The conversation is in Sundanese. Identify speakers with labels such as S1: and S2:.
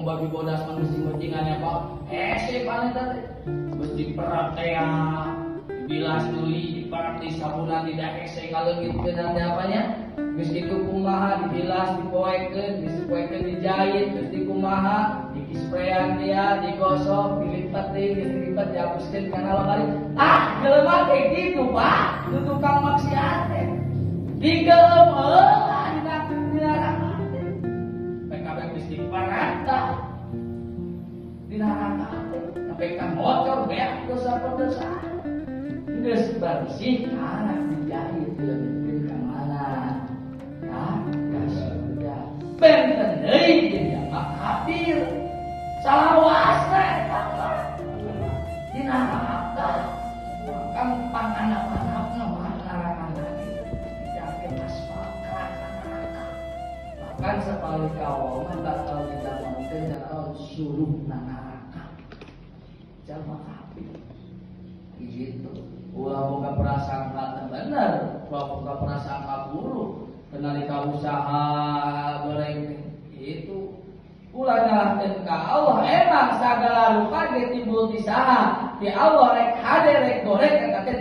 S1: Babi bodas mah geus diguntingan ya, Pak. Hese panen teh. Geus diperap teh ya. Dibilas deui, diperap di sabunan tidak hese ngaleungitkeun teh apanya. Geus kitu kumaha dibilas, dipoekeun, geus dipoekeun dijahit, geus dikumaha, dikisprean dia, digosok, dilipat deui, geus dilipat dihapuskeun kana lemari. Ah, jelema teh kitu, Pak. Nu tukang maksiat teh. Digeum heula dina neraka teh. PKB geus diperantah di neraka teh. Sampai ka bocor beak dosa dosa. Geus bersih karak dijahit dilebetkeun ka mana? Ka surga. Benten deui jeung jalma kafir. Salawasna eta mah di neraka. Kang panganap-anapna mah neraka lagi. Dijahit aspal neraka. Bahkan sekali kawaman bakal didamelkeun naon suluhna neraka. Jalma kafir. Gitu. Ulah boga prasangka teu bener, ulah boga prasangka buruk. Nalika usaha goreng itu ulah nyalahkeun ka Allah. Emang sagala rupa ge timbul ti saha? Ti Allah. Rek hade rek goreng eta teh.